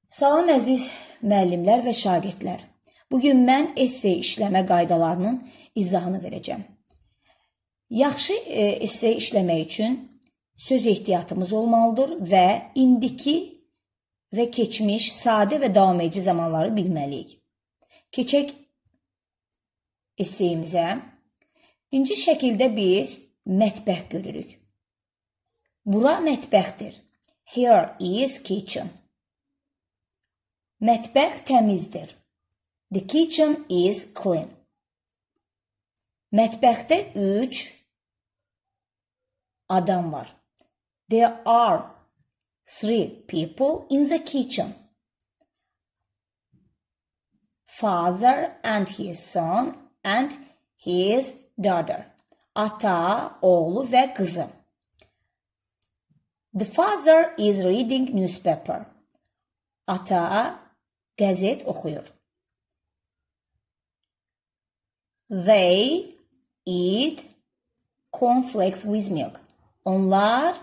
Salam əziz müəllimlər və şagirdlər. Bugün mən esse işləmə qaydalarının izahını verəcəm. Yaxşı esse işləmək üçün söz ehtiyatımız olmalıdır və indiki və keçmiş sadə və davam edici zamanları bilməliyik. Keçək esseyimizə. İkinci şəkildə biz mətbəx görürük. Bura mətbəxdir. Here is kitchen. Mətbəx təmizdir. The kitchen is clean. Mətbəxdə 3 adam var. There are 3 people in the kitchen. Father and his son and his daughter. Ata, oğlu və qızı. The father is reading newspaper. Ata qəzet oxuyur. They eat cornflakes with milk. Onlar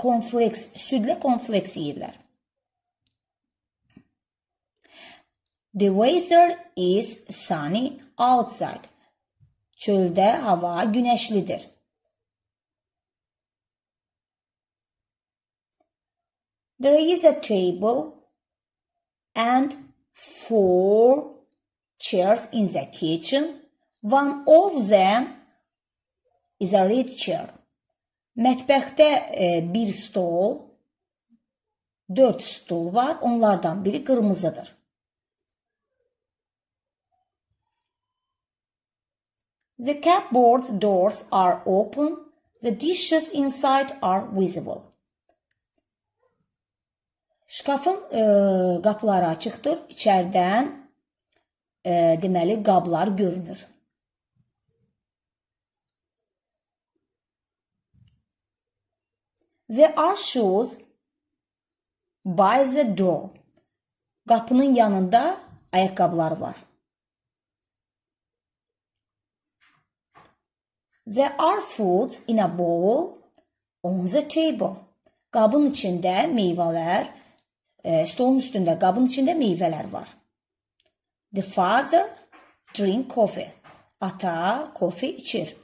cornflakes, südlə cornflakes yeyirlər. The weather is sunny outside. Çöldə hava günəşlidir. There is a table and 4 chairs in the kitchen. One of them is a red chair. Mətbəxdə bir stol, 4 stul var. Onlardan biri qırmızıdır. The cupboard's doors are open. The dishes inside are visible. Şkafın qapıları açıqdır. İçəridən deməli qablar görünür. There are shoes by the door. Qapının yanında ayaqqabılar var. There are fruits in a bowl on the table. Qabın içində meyvələr, stolun üstündə qabın içində meyvələr var. The father drink coffee. Ata kofe içir.